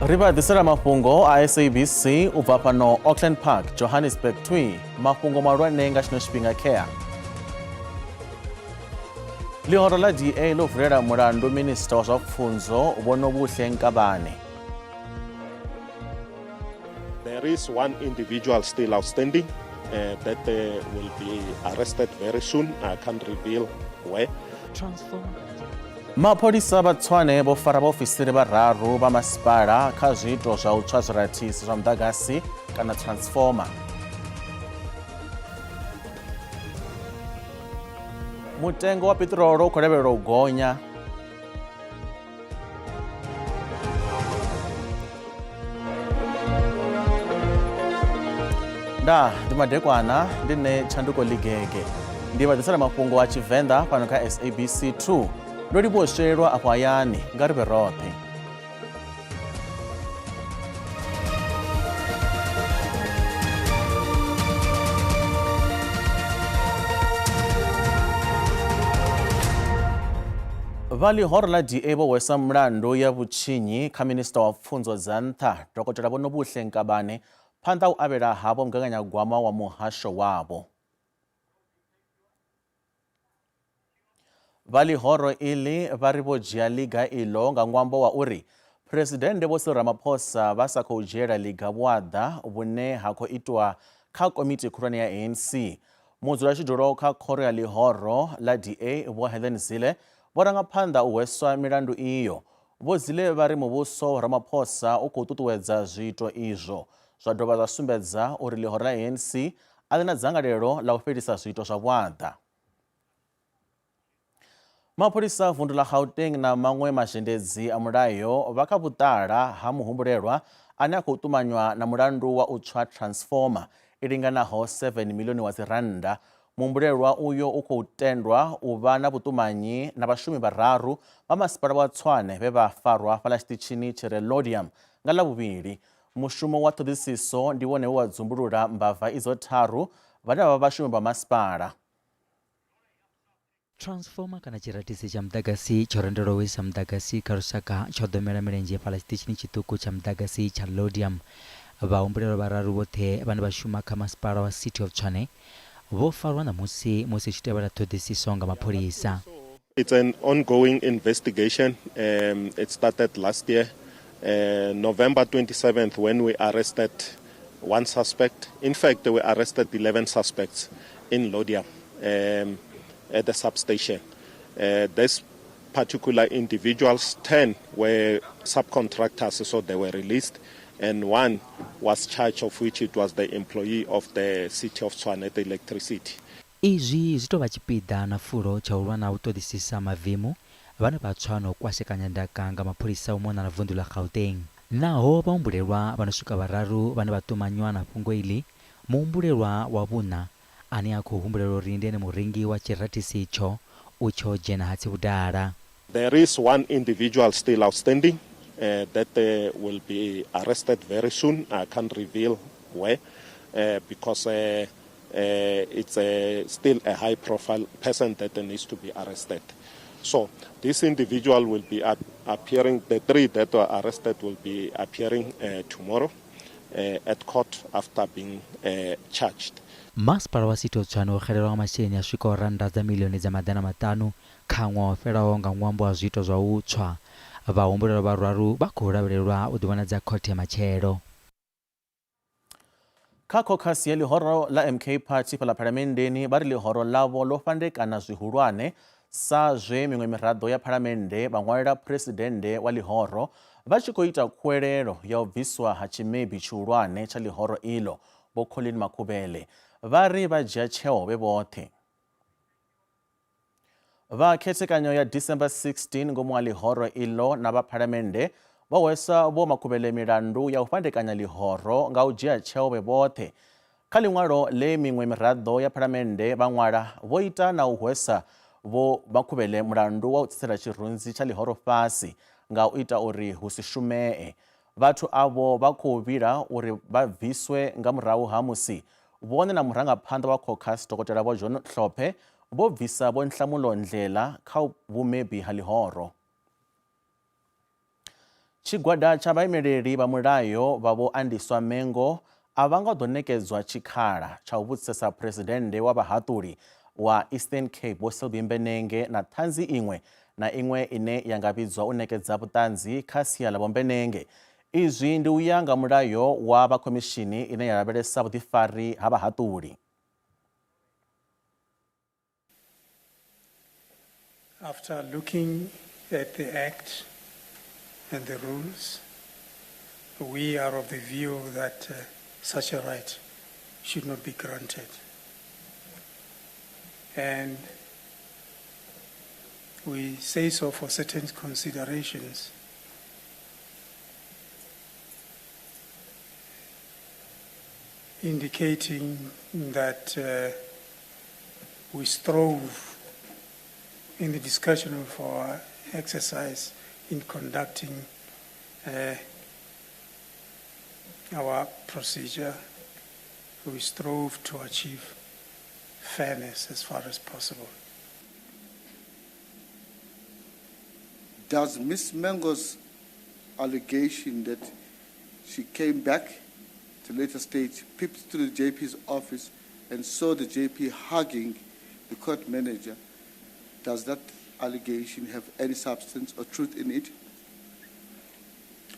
Ri vha ḓisela mafhungo a SABC u bva fhano Auckland Park, Johannesburg twi mafhungo mahulwane nga tshino tshifhinga khea. Ḽihoro ḽa DA ḽo vulela mulandu minista wa zwa pfunzo Vho Nobuhle Nkabane. There is one individual still outstanding that will be arrested very soon. I can't reveal where. Mapholisa vha Tshwane vho fara vhaofisiri vhararu vha masipala kha zwiito zwa u tswa zwirathisi zwa muḓagasi kana transformer. Mutengo wa piṱirolo u khou lavhelelwa u gonya. Nda ndi madekwana ndi nṋe Tshanduko Ligege ndi vha ḓisela mafhungo a Tshivenḓa fhano kha SABC 2 ndo livhuwa u swelelwa afho hayani nga ri vhe roṱhe. Vha ḽihoro ḽa DA vho hwesa mulandu ya vhutshinyi kha minista wa pfunzo dza nṱha Dokotela Vho Nobuhle Nkabane phanḓa u avhela havho mugaganyagwama wa muhasho wavho. Vha ḽihoro iḽi vha ri vho dzhia ḽiga iḽo nga ṅwambo wa uri Phresidennde Vho Cyril Ramaphosa vha sa khou dzhiela ḽiga vhuaḓa vhune ha khou itwa kha komiti khulwane ya ANC. Mudzulatshidulo kha khoro ya ḽihoro ḽa DA Vho Helen Zille vho ranga phanḓa u hweswa milandu iyo. Vho Zille vha ri muvhuso wa Ramaphosa u khou ṱuṱuwedza zwiito izwo, zwa dovha zwa sumbedza uri ḽihoro ḽa ANC a ḽi na dzangalelo ḽa u fhelisa zwiito zwa vhuaḓa. Mapholisa a vundu ḽa Gauteng na maṅwe mazhendedzi a mulayo vha kha vhuṱala ha muhumbulelwa ane a khou ṱumanywa na mulandu wa u tswa transformer i linganaho 7 milioni wa dzirannda. Muhumbulelwa uyo u khou tendwa u vha na vhuṱumanyi na vhashumi vhararu vha masipala wa Tshwane vhe vha farwa fhaḽa tshiṱitshini tshi re Laudium nga Ḽavhuvhili. Mushumo wa ṱhoḓisiso ndi wone we wa dzumbulula mbava idzo tharu vhane vha vha vhashumi vha masipala. Transformer kana tshirathisi tsha muḓagasi tsho rendelwaho u isa muḓagasi kha lushaka tsho ḓo mela milenzhe fhaḽa tshiṱitshini tshiṱuku tsha muḓagasi tsha Laudium. Vhahumbulelwa vhararu vhoṱhe vhane vha shuma kha masipala wa City of Tshwane vho farwa ṋamusi musi hu tshi tevhela ṱhoḓisiso nga mapholisa. It's an ongoing investigation. It started last year, November 27th, when we arrested one suspect. In fact, we arrested 11 suspects in Laudium at the substation. This particular individuals, 10 were subcontractors, so they were released, and one was charged, of which it was the employee of the city of Tshwane, the electricity. Izwi zwi tou vha tshipiḓa na fulo tsha u lwa na u ṱoḓisisa mavemu vhane vha tswa na u kwashekanya ndaka nga mapholisa u mona na vunḓu ḽa Gauteng. Naho vhahumbulelwa vha no swika vhararu vhane vha ṱumanywa na fhungo iḽi, muhumbulelwa wa vhuṋa ane a khou humbulelwa uri ndi ene murengi wa tshirathisi itsho u tshe o dzhena hatsi vhudala. There is one individual still outstanding that will be arrested very soon. I can't reveal where because it's still a high profile person that needs to be arrested. So this individual will be appearing, the three that were arrested will be appearing tomorrow at court after being charged. Masipala wa City of Tshwane wo xelelwa nga masheleni a swikaho rannda dza miḽioni dza maḓana maṱanu kha ṅwaha wo fhelaho nga ṅwambo wa zwiito zwa u tswa. Vhahumbulelwa vhararu vha khou lavhelelwa u ḓivhonadza khothe matshelo. Kha khokhasi ya ḽihoro ḽa MK Party fhaḽa Phalamenndeni vha ri ḽihoro ḽavho ḽo fhandekana zwihulwane sa zwe miṅwe miraḓo ya Phalamennde vha ṅwalela Phresidennde wa ḽihoro vha tshi khou ita khuwelelo ya u bviswa ha tshimebi tshihulwane tsha ḽihoro iḽo Vho Colleen Makhubele. Vha ri vha dzhia tsheo vhe vhoṱhe. Vha khethekanyo ya December 16 ngomu ha ḽihoro iḽo na vha Phalamennde vho hwesa Vho Makhubele milandu ya u fhandekanya ḽihoro nga u dzhia tsheo vhe vhoṱhe. Kha ḽiṅwalo ḽe miṅwe miraḓo ya Phalamennde vha ṅwala, vho ita na u hwesa Vho Makhubele mulandu wa u tsitsela tshirunzi tsha ḽihoro fhasi nga u ita uri hu si shumee. Vhathu avho vha khou vhila uri vha bviswe nga murahu ha musi vhone na murangaphanḓa wa Caucus Dokotela Vho John Hlophe vho bvisa Vho Nhlamulo Ndhlela kha vhumebi ha ḽihoro. Tshigwada tsha vhaimeleli vha mulayo vha Vho Andiswa Mengo a vha nga ḓo ṋekedzwa tshikhala tsha u vhudzisesa Phresidennde wa Vhahaṱuli wa Eastern Cape Vho Selby Mbenenge na ṱhanzi iṅwe na iṅwe ine ya nga vhidzwa u ṋekedza vhuṱanzi kha sia ḽa Vho Mbenenge. Izwi ndi u ya nga mulayo wa vha khomishini ine ya lavhelesa vhuḓifari ha vhahaṱuli. After looking at the Act and the rules, we are of the view that such a right should not be granted. And we say so for certain considerations. Indicating that we strove in the discussion of our exercise in conducting our procedure, we strove to achieve fairness as far as possible. Does Miz Mengo's allegation that she came back to later stage, peeped through the JP's office and saw the JP hugging the court manager, does that allegation have any substance or truth in it,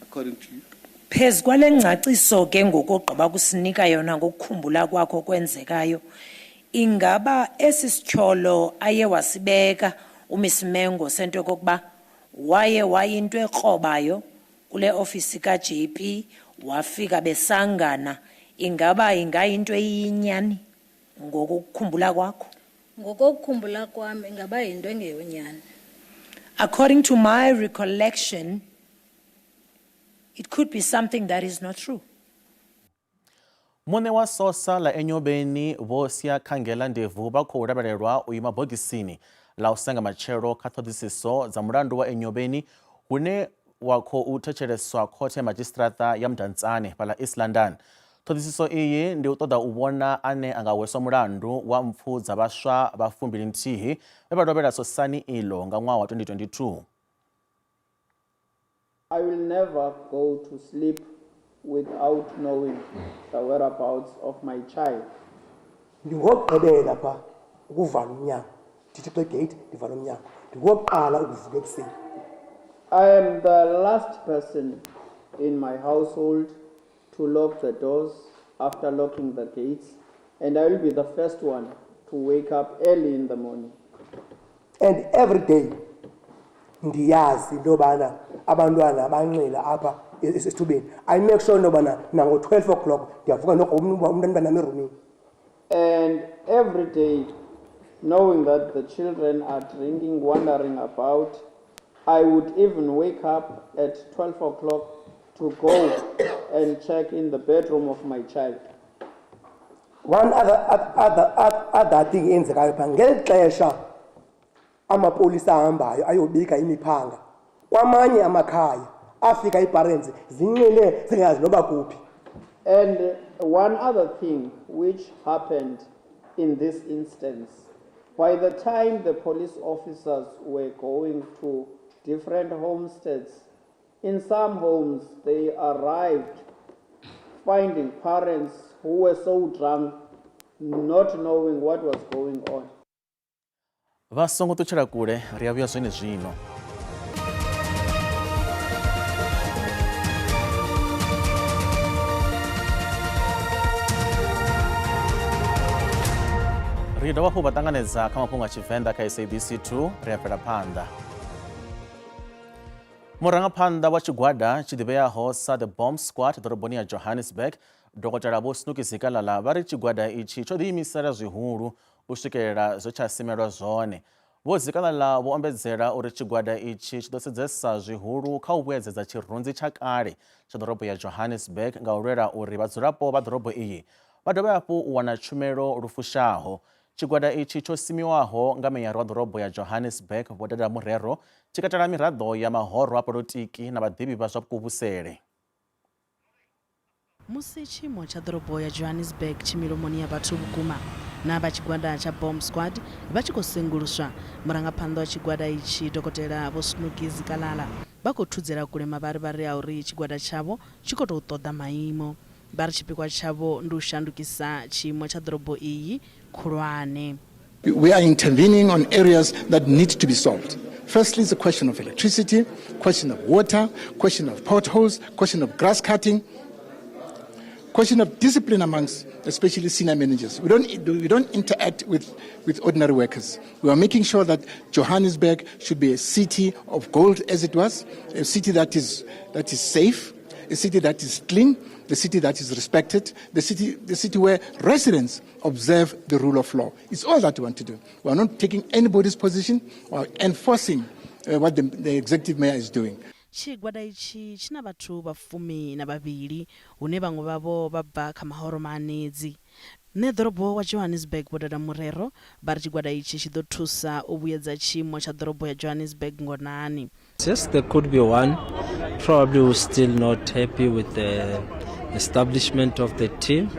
according to you? Phezu kwale ngcaciso ke ngokugqiba kusinika yona ngokukhumbula kwakho kwenzekayo, ingaba esi sityholo aye wasibeka uMiss Mengo sento yokokuba waye wayinto ekrobayo kule ofisi ka-JP wafika besangana, ingaba ingayinto eyinyani ngokukhumbula kwakho? Ngokukhumbula kwam ingaba yinto engeyonyani. According to my recollection, it could be something that is not true. Muṋe wa sosa ḽa Enyobeni Vho Siyakhangela Ndevu vha khou lavhelelwa u ima bogisini ḽa u senga matshelo kha ṱhoḓisiso dza mulandu wa Enyobeni hune wa khou thetsheleswa khothe ya madzhisiṱiraṱa ya Mdantsane fhaḽa East London. Ṱhoḓisiso iyi ndi u ṱoḓa u vhona ane a nga hweswa mulandu wa mpfu dza vhaswa vha 21 vhe vha lovhela sosani iḽo nga ṅwaha wa 2022. I will never go to sleep without knowing the whereabouts of my child. Ndingokugqibela pha ukuvala umnyango, ndithi xa gate ndivala umnyango, ndingokuqala ukuvuka ekuseni. I am the last person in my household to lock the doors after locking the gates, and I will be the first one to wake up early in the morning. And every day ndiyazi into yobana abantwana banxila apha esithubeni. I make sure into yobana nango-12 o'clock ndiyavuka noko umntwana erumini. And every day, knowing that the children are drinking, wandering about, I would even wake up at 12 o'clock to go and check in the bedroom of my child. One other thing eyenzekayo phaa, ngeli xesha amapolisa ahambayo ayobika imiphanga kwamanye amakhaya, afika ii-parents zinxile zingayazi noba kuphi. And one other thing which happened in this instance, by the time the police officers were going to different homesteads, in some homes they arrived finding parents who were so drunk, not knowing what was going on. Vha songo ṱutshela kule, ri a vhuya zwenezwino. Ri dovha hafhu vha ṱanganedza kha mafhungo a Tshivenḓa kha SABC 2, ri a bvela phanḓa. Murangaphanḓa wa tshigwada tshi ḓivheaho sa The Bomb Squad ḓoroboni ya Johannesburg, Dokotela Vho Snuki Zikalala vha ri tshigwada itshi tsho ḓiimisela zwihulu u swikelela zwe tsha simelwa zwone. Vho Zikalala vho ombedzela uri tshigwada itshi tshi ḓo sedzesa zwihulu kha u vhuedzedza tshirunzi tsha kale tsha ḓorobo ya Johannesburg nga u lwela uri vhadzulapo vha ḓorobo iyi vha dovhe hafhu u wana tshumelo lu fushaho. Tshigwada itshi tsho simiwaho nga meyara wa ḓorobo ya Johannesburg Vho Dada Morero tshi katela miraḓo ya mahoro a polotiki na vhaḓivhi vha zwa kuvhusele. Musi tshiimo tsha ḓorobo ya Johannesburg tshi milomoni ya vhathu vhukuma, na vha tshigwada tsha Bomb Squad vha tshi khou senguluswa, murangaphanḓa wa tshigwada itshi Dokotela Vho Snuki Zikalala vha khou thudzela kule mavharivhari a uri tshigwada tshavho tshi khou tou ṱoḓa maimo. Vha ri tshipikwa tshavho ndi u shandukisa tshiimo tsha ḓorobo iyi khulwane. We are intervening on areas that need to be solved. Firstly, it's a question of electricity, question of water, question of potholes, question of grass cutting, question of discipline amongst especially senior managers. We don't interact with ordinary workers. We are making sure that Johannesburg should be a city of gold as it was, a city that is safe, a city that is clean, the city that is respected, the city where residents observe the rule of law. It's all that we want to do. We are not taking anybody's position or enforcing what the executive mayor is doing. Tshigwada itshi tshi na vhathu vha 12, hune vhaṅwe vhavho vha bva kha mahoro maanedzi. Ṋeḓorobo wa Johannesburg Vho Dada Morero vha ri tshigwada itshi tshi ḓo thusa u vhuyedza tshiimo tsha ḓorobo ya Johannesburg ngonani. Yes, there could be one, probably who's still not happy with the establishment of the team,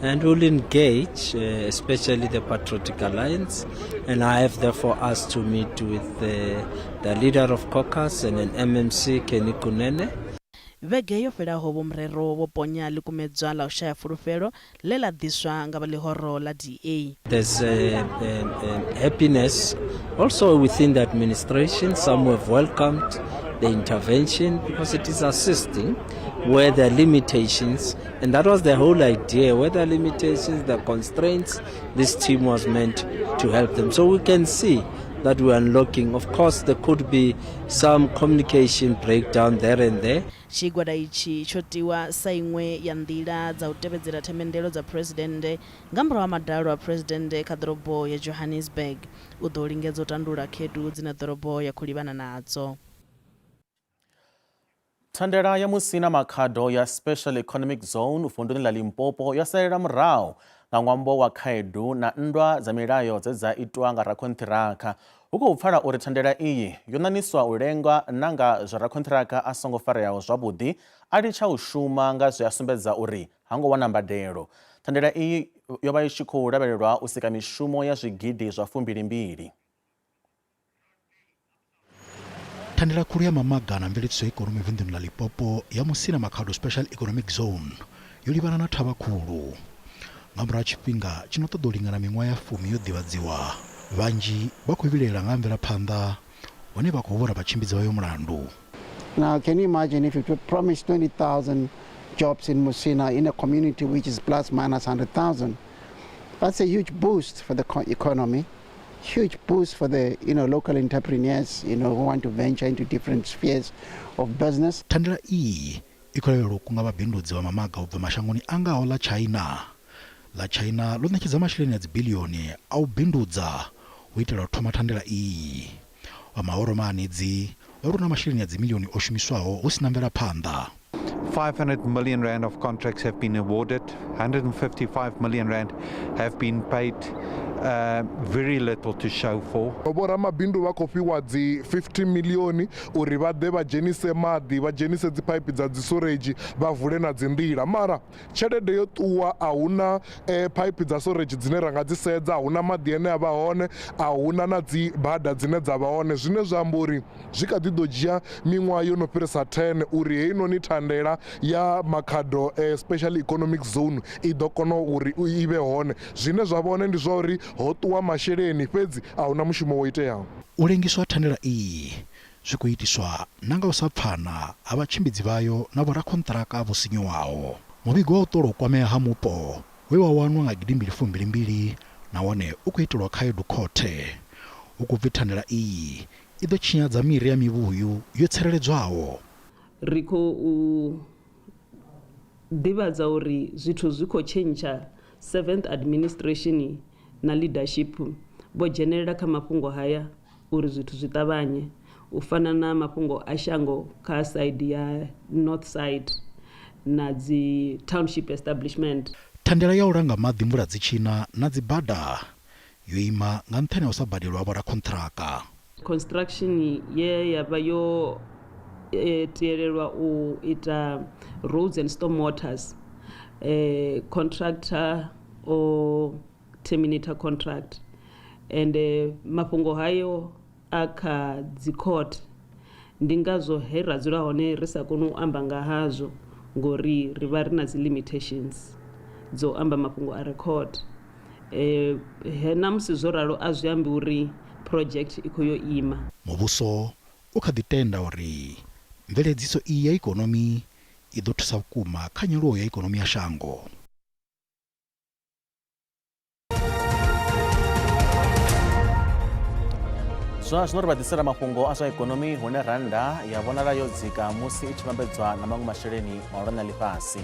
and will engage, especially the Patriotic Alliance. And I have therefore asked to meet with the leader of caucus and an MMC, Kenny Kunene. Vhege yo fhelaho Vho Morero vho ponya ḽikumedzwa ḽa u shaya fulufhelo ḽe ḽa ḓiswa nga vha ḽihoro ḽa DA. There's happiness also within the administration. Some have welcomed the intervention because it is assisting where there are limitations, and that was the whole idea. Where there are limitations, the constraints, this team was meant to help them. So we can see that we are unlocking. Of course, there could be some communication breakdown there and there. Tshigwada itshi tsho tiwa sa iṅwe ya nḓila dza u tevhedzela themendelo dza phuresidennde nga murahu ha madalo a phuresidennde kha ḓorobo ya Johannesburg u ḓo lingedza u tandulula khaedu dzine ḓorobo ya khou livhana nadzo. Thandela ya Musina Makhado ya Special Economic Zone vunduni ḽa Limpopo yo salela murahu nga ṅwambo wa khaedu na nndwa dza milayo dze dza itwa nga rakhonṱhiraka. Hu khou pfala uri thandela iyi yo ṋaṋiswa u lengwa na nga zwa rakhonṱhiraka a songo fareaho zwavhuḓi a litsha u shuma nga zwe a sumbedza uri ha ngo wana mbadelo. Thandela iyi yo vha i tshi khou lavhelelwa u sika mishumo ya zwigidi zwa 22. Thandela khulu ya mamaga na mveledziso ya ikonomi vunḓuni ḽa Limpopo ya Musina Makhado Special Economic Zone yo livhana na thavha khulu nga murahu ha tshifhinga tshi no ṱoḓa u lingana miṅwaha ya 10 yo ḓivhadziwa. Vhanzhi vha khou vhilaela nga ha mvelaphanḓa hune vha khou vhona vhatshimbidzi vhayo mulandu. Now, can you imagine if you promise 20,000 jobs in Musina in a community which is plus minus 100,000? That's a huge boost for the economy, huge boost for the local entrepreneurs who want to venture into different spheres of business. Thandela iyi i khou lavhelelwa u kunga vhabindudzi vha mamaga u bva mashangoni a ngaho ḽa China. Ḽa China ḽo ṋetshedza masheleni a dzibiḽioni a u bindudza u itela u thoma thandela iyi. Vha mahoro maanedzi vha ri hu na masheleni a dzimiḽioni o shumiswaho hu si na mvelaphanḓa. 500 million rand of contracts have been awarded, 155 million rand have been paid, very little to show for. Vhoramabindu vha khou fhiwa dzi 50 milioni uri vha ḓe vha dzhenise maḓi, vha dzhenise dzi phaiphi dza dzi sewerage, vha vule na dzi nḓila, mara tshelede yo ṱuwa, a huna phaiphi dza sewerage dzine ra nga dzi sedza, a huna maḓi ane a vha hone, a huna na dzi bada dzine dza vha hone, zwine zwa amba uri zwi kha ḓi ḓo dzhia miṅwaha yo no fhirisa 10 uri heinoni thandela ya Makhado Special Economic Zone i ḓo kona uri i vhe hone. Zwine zwa vha hone ndi zwa uri ho ṱuwa masheleni, fhedzi a huna mushumo wo iteaho. U lengiswa thandela iyi zwi khou itiswa na nga u sa pfana ha vhatshimbidzi vhayo na vhorakhonṱiraka vho sinyuwaho. Muvhigo wa u ṱola u kwamea ha mupo we wa wanwa nga 2022 na wone u khou itelwa khaedu khothe. Hu khou bvi thandela iyi i ḓo tshinyadza miri ya mivhuyu yo tsireledzwaho. Ri khou ḓivhadza uri zwithu zwi khou tshentsha. Seventh administration na leadership vho dzhenelela kha mafhungo haya uri zwithu zwi ṱavhanye, u fana na mafhungo a shango kha side ya north side na dzi township establishment. Thandela ya u langa maḓi mvula dzi tshina na dzibada yo ima nga nṱhani ha u sa badelwa ha vhorakhonṱhiraka. Construction ye ya vha yo tielelwa u ita roads and storm waters, contractor o terminate contract and mafhungo hayo a kha dzi court. Ndi ngazwo he ra dzula hone ri sa koni u amba nga hazwo ngori ri vha ri na dzi limitations dzo amba mafhungo a record. He na musi zwo ralo a zwi ambi uri project i khou yo ima. Muvhuso u kha ḓi tenda uri mveledziso iyi ya ikonomi i ḓo thusa vhukuma kha nyaluwo ya ikonomi ya shango. Zwa zwino ri vha ḓisela mafhungo a zwa ikonomi hune rannda ya vhonala yo dzika musi i tshi vhambedzwa na maṅwe masheleni mahulwane a ḽifhasi.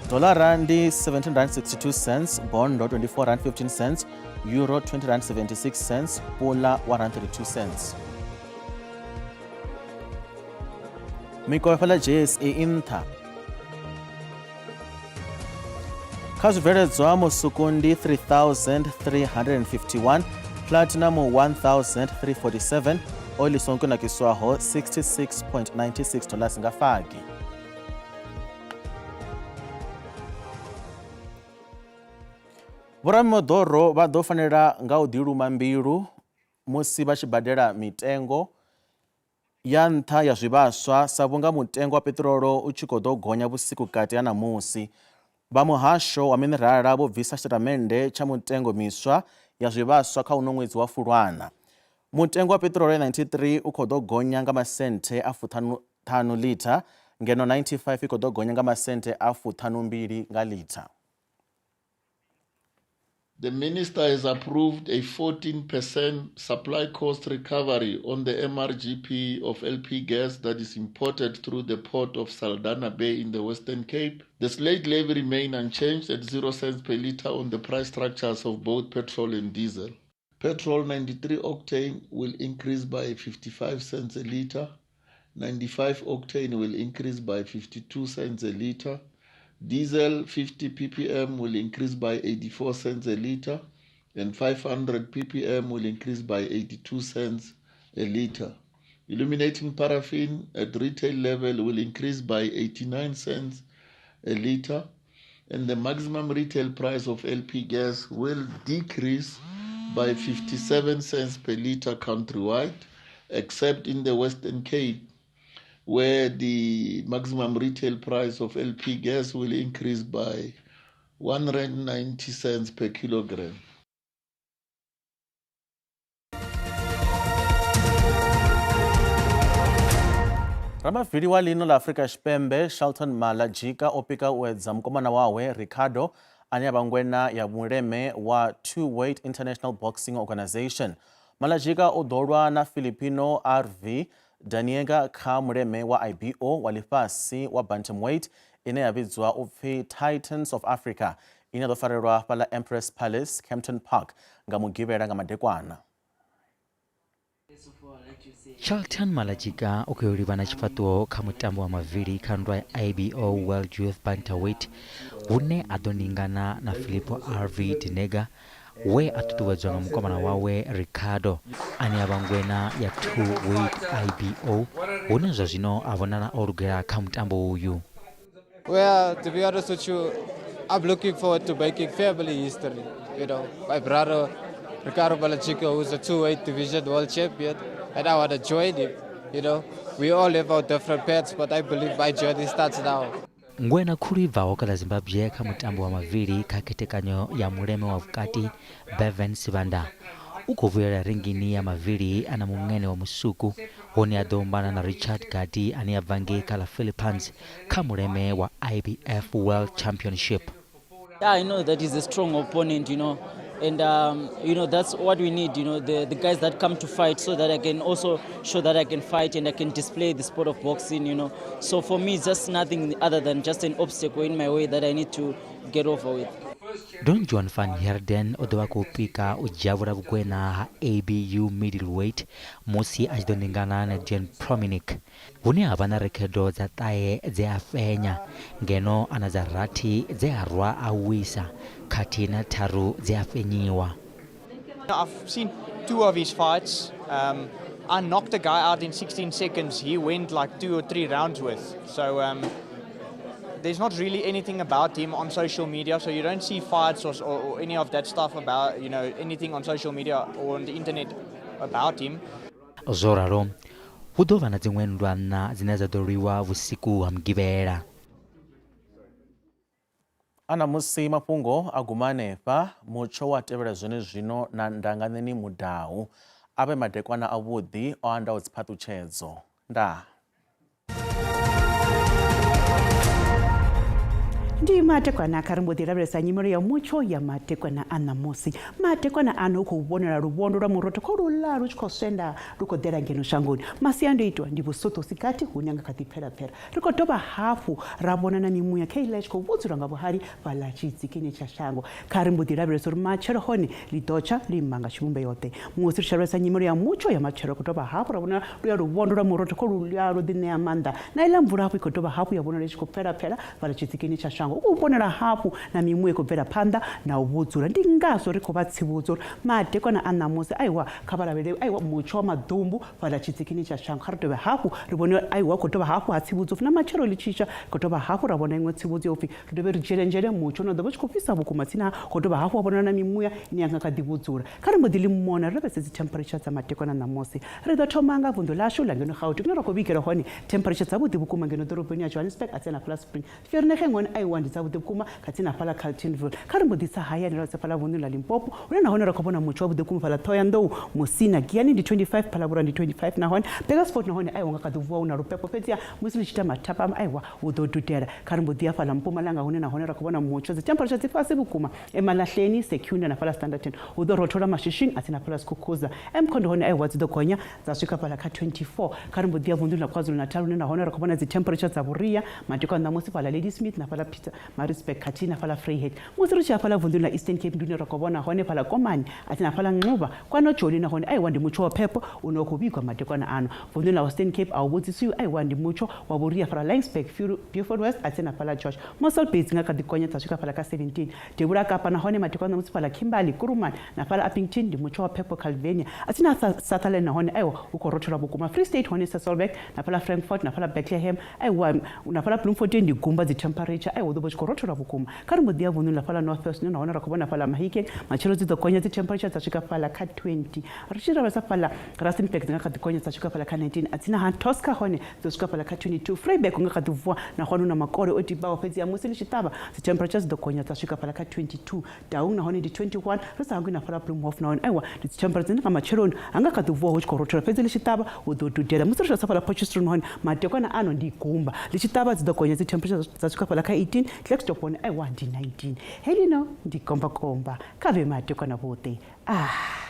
Dolara ndi 17.62 cents, bondo 24.15 cents, euro 20.76 cents, pula 1.32 cents. Mikovhe fhaḽa JSE i nṱha. Kha zwibveledzwa musuku ndi 3351, platinum 1347, oil i songo kunakiswaho 66.96 dollars nga fagi. Vhoramimoḓoro vha ḓo fanela nga u ḓiluma mbilu musi vha tshi badela mitengo ya nṱha ya zwivhaswa sa vhunga mutengo wa peṱirolo u tshi khou ḓo gonya vhusiku kati ha ṋamusi. Vha muhasho wa minerala vho bvisa tshitatamennde tsha mutengo miswa ya zwivhaswa kha uno ṅwedzi wa Fulwana. Mutengo wa peṱirolo ya 93 u khou ḓo gonya nga masenthe a fuṱhanu ḽitha ngeno 95 i khou ḓo gonya nga masenthe a fuṱhanumbili nga ḽitha. The minister has approved a 14% supply cost recovery on the MRGP of LP gas that is imported through the port of Saldanha Bay in the Western Cape. The slate levy remained unchanged at 0 cents per litre on the price structures of both petrol and diesel. Petrol 93 octane will increase by 55 cents a litre. 95 octane will increase by 52 cents a litre. Diesel 50 ppm will increase by 84 cents a litre, and 500 ppm will increase by 82 cents a litre. Illuminating paraffin at retail level will increase by 89 cents a litre, and the maximum retail price of LP gas will decrease by 57 cents per litre countrywide, except in the Western Cape, where the maximum retail price of LP gas will increase by 190 cents per kilogram. Ramavili wa ḽino ḽa Afrika Tshipembe Shelton Malajika o pika u edza mukomana wawe Ricardo ane a vha ngwena ya muleme wa Two-Weight International Boxing Organization. Malajika u ḓo lwa na Filipino RV Daniega kha muleme wa IBO wa ḽifhasi wa bantamweight ine ya vhidzwa u pfi Titans of Africa ine ya ḓo farelwa fhaḽa Empress Palace, Kempton Park nga Mugivhela nga madekwana. Charlton Malajika u khou livha na tshifhaṱuwo kha mutambo wa mavili kha nndwa ya IBO World Youth Bantamweight hune a ḓo ningana na Filippo RV Dinega we a ṱuṱuwedzwa nga mukomana wawe Ricardo ane a vha ngwena ya two-weight IBO hune zwa zwino a vhonala o lugela kha mutambo uyu. Well, to be honest with you, I'm looking forward to making family history. You know, my brother Ricardo Malajika, who's a 2-weight division world champion, and I want to join him. You know, we all have our different paths, but I believe my journey starts now. Ngwena khulu i bvaho kha ḽa Zimbabwe kha mutambo wa mavili kha khethekanyo ya muleme wa vhukati Bevan Sibanda u khou vhuyelela ringini ya mavili a na muṅene wa musuku hune a ḓo ombana na Richard Gadi ane a bva ngei kha ḽa Philippines kha muleme wa IBF World Championship. Yeah, I know that he's a strong opponent, you know, and you know, that's what we need, you know, the guys that come to fight so that I can also show that I can fight and I can display the sport of boxing, you know. So for me, it's just nothing other than just an obstacle in my way that I need to get over with. Don Juan van Heerden o ḓo vha khou pika u dzhia vhugwena ha ABU middleweight musi a tshi ḓo ningana na Jan Prominic hune ha vha na rekhodo dza ṱahe dze a fhenya ngeno a na dza rathi dze a rwa a wisa khathihi na tharu dze a fhenyiwa. I've seen two of his fights. I knocked a guy out in 16 seconds. He went like 2 or 3 rounds with. So there's not really anything about him on social media. So you don't see fights or any of that stuff about, you know, anything on social media or on the internet about him. Zwo ralo, hu ḓo vha na dziṅwe nndwa nṋa dzine dza ḓo lwiwa vhusiku ha Mugivhela. A ṋamusi mafhungo a guma hanefha, mutsho wa tevhela zwenezwino na Ndanganeni Mudau. A vhe madekwana avhuḓi o andaho dziphaṱhutshedzo. Ndaa. Ndi matekwana kha ri mbo ḓi lavhelesa nyimelo ya mutsho ya matekwana a ṋamusi. Matekwana ano hu khou vhonala luvhondo lwa murotho kho luḽa lu tshi khou swenda lu khou ḓela ngeno shangoni. Masiandoitwa ndi vhusuṱu si gathi hune nga kha ḓi pfela-pfela. Ri khou dovha hafhu ra vhona na mimuya kha iḽa i tshi khou vhudzulwa nga vhuhali fhaḽa tshidzikini tsha shango. Kha ri mbo ḓi lavhelesa uri matshelo hone ḽi ḓo tsha ḽi ima nga tshivhumbeo ḓe. Musi ri tshi lavhelesa nyimelo ya mutsho ya matshelo ri khou dovha hafhu ra vhona luya luvhondo lwa murotho kho luya lwo ḓiṋea maanḓa. Na iḽa mvula hafhu i khou dovha hafhu ya vhonala i tshi khou pfela-pfela fhaḽa tshidzikini tsha shango. Hu khou vhonala hafhu na mimuya i khou bvela phanḓa na u vhudzula. Ndi ngazwo ri khou vha tsivhudza uri madekwana a ṋamusi aiwa kha vha lavhelele aiwa mutsho wa maḓumbu fhaḽa tshidzikini tsha shango. Kha ri dovhe hafhu ri vhone aiwa khou dovha hafhu ha tsivhudzo upfi na matshelo ḽi tshi tsha ri khou dovha hafhu ra vhona iṅwe tsivhudzo ya upfi ri dovhe ri dzhiele nzhele mutsho une wa ḓo vha u tshi khou fhisa vhukuma tsini ha khou dovha hafhu wa vhonala na mimuya ine ya nga kha ḓi vhudzula. Kha ri mbo ḓi ḽi mona ri lavhelese dzi temperature dza madekwana ṋamusi. Ri ḓo thoma nga vunḓu ḽashu ḽa ngeno Gauteng hune ra khou vhigela hone temperature dzavhuḓi vhukuma ngeno ḓoroboni ya Johannesburg a tsini hafhaḽa Spring Vereeniging hone aiwa ndi dzavhuḓi vhukuma kha tsini hafhaḽa Carltonville. Kha ri mbo ḓi tsa hayani ra tsa fhaḽa vunḓuni ḽa Limpopo hune nahone ra khou vhona mutsho wavhuḓi vhukuma fhaḽa Ṱhohoyanḓou, Musina, Giyani ndi 25, Phalaborwa ndi 25 nahone Burgersfort nahone aiwa nga kha ḓi vuwa hu na lufhefho fhedziha musi ḽi tshi ita mathapama aiwa hu ḓo dudela. Kha ri mbo ḓi ya fhaḽa Mpumalanga hune nahone ra khou vhona mutsho dzi temperature dzi fhasi vhukuma Emalahleni, Secunda na fhaḽa Standerton hu ḓo rothola Mashishini a tsini hafhaḽa Skukuza. Mkhondo hone aiwa dzi ḓo gonya dza swika fhaḽa kha 24. Kha ri mbo ḓi ya vunḓuni ḽa KwaZulu-Natal hune nahone ra khou vhona dzi temperature dza vhuria madekwana ṋamusi fhaḽa Ladysmith na fhaḽa Pietermaritzburg khathihi na fhaḽa Vryheid. Musi ri tshi ya fhaḽa vunḓuni ḽa Eastern Cape ndi hune ra khou vhona hone fhaḽa Komani a tsini hafhaḽa Nxuba kwaNojoli nahone aiwa ndi mutsho wa phepho une wa khou vhigwa madekwana ano. Vunḓuni ḽa Western Cape a hu vhudzisiwi aiwa ndi mutsho wa vhuria fhaḽa Laingsburg, Beaufort West a tsini hafhaḽa George. Mossel Bay dzi nga kha ḓi gonya dza swika fhaḽa kha 17. Devhula Kapa nahone madekwana ṋamusi fhaḽa Kimberley, Kuruman na fhaḽa Upington ndi mutsho wa phepho Calvinia a tsini ha Sutherland nahone aiwa hu khou rothola vhukuma. Free State hone Sasolburg na fhaḽa Frankfort na fhaḽa Bethlehem aiwa na fhaḽa Bloemfontein ndi gumba dzi temperature aiwa hu ḓo vha hu tshi khou rothola vhukuma. Kha ri mbo ḓi ya vunḓuni ḽa fhaḽa North West nahone ra khou vhona fhaḽa Mahikeng matshelo dzi ḓo gonya dzi temperature dza swika fhaḽa kha 20. Ri tshi lavhelesa fhaḽa Rustenburg dzi nga kha ḓi gonya dza swika fhaḽa kha 19 a tsini ha Tosca hone dzo swika fhaḽa kha 22. Vryburg hu nga kha ḓi vuwa nahone hu na makole o tibaho fhedziha musi ḽi tshi ṱavha dzi temperature dzi ḓo gonya dza swika fhaḽa kha 22. Taung nahone ndi 21. Ri sa hangwi na fhaḽa Bloemhof nahone aiwa ndi dzi temperature dzine nga matsheloni ha nga kha ḓi vuwa hu tshi khou rothola fhedzi ḽi tshi ṱavha hu ḓo dudela. Musi ri tshi fhaḽa Potchefstroom nahone madekwana ano ndi gumba ḽi tshi ṱavha dzi ḓo gonya dzi temperature dza swika fhaḽa kha 18. Klerksdorp hone aiwa ndi 19. Heḽino ndi gombakomba kha vhe madekwana vhuḓi. Ah.